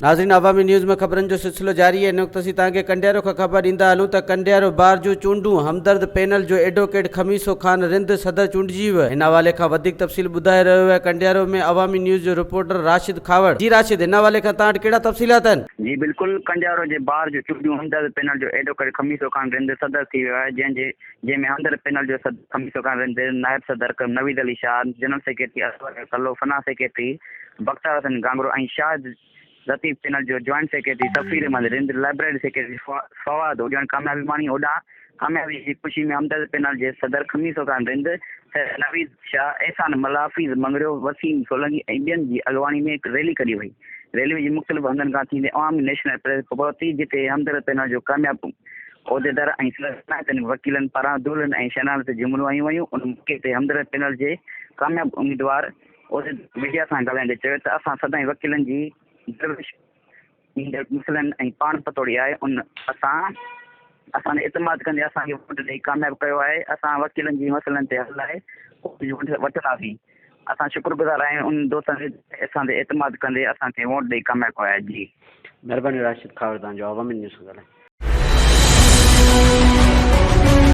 ناظرين عوامي نيوز ۾ خبرن جو سلسلو جاري آهي. هن وقت اسين توهان کي ڪنڊيارو کان خبر ڏيندا هلون ته ڪنڊيارو بار جون چونڊون همدرد پينل جو ايڊووڪيٽ خميسو خان رند صدر چونڊجي ويو. هن حوالي کان وڌيڪ تفصيل ٻڌائي رهيو آهي ڪنڊيارو ۾ عوامي نيوز جو رپورٽر راشد کهاوڙ. جي راشد هن حوالي کان توهان وٽ ڪهڙا تفصيلات آهن؟ جي بلڪل ڪنڊيارو جي بار جون چونڊيون همدرد پينل جو ايڊووڪيٽ خميسو خان رند صدر ٿي ويو آهي جنهن جي جنهن ۾ همدرد پينل جو صدر خميسو خان رند، نائب صدر Naveed Ali Shah, general secretary Asghar Kallo, finance secretary Bakhtiar Hussain Gangro ۽ Shahid Latif panel جو joint secretary Safir Ahmed Rind, library secretary Fawad Ujan ڪاميابي ماڻي. هوڏانهن ڪاميابي جي خوشي ۾ همدرد پينل جي صدر خميسو خان رند، سيد نويد شاهه، احسان ملاح، حفيظ مڱريو، وسيم سولنگي ۽ ٻين جي اڳواڻي ۾ هڪ ريلي ڪڍي وئي. ريلي جي مختلف هنڌن کان ٿيندي عوامي نيشنل پريس پهتي جتي همدرد پينل جو ڪامياب عهديدار ۽ سندس حمايتن وڪيلن پاران دولهن ۽ شهنائن تي جهومرون هنيون ويون. ان موقعي تي همدرد پينل جي ڪامياب اميدوار عهديدار ميڊيا سان ڳالهائيندي چيو ته اسان سدائين وڪيلن جي درويش ايندڙ مسئلن ۽ پاڻ پتوڙي آهي ان اسان اسان تي اعتماد ڪندي اسان کي ووٽ ڏئي ڪامياب ڪيو آهي اسان وڪيلن جي مسئلن تي حل لاء ڪوشش وٺنداسين اسان شڪر گذار آهيون ان دوستن جي اسان تي اعتماد ڪندي اسان کي ووٽ ڏئي ڪامياب ڪيو آهي جي. مھرباني راشد کھاوڙ توھان جو عوامي نيوز سان ڳالھائڻ.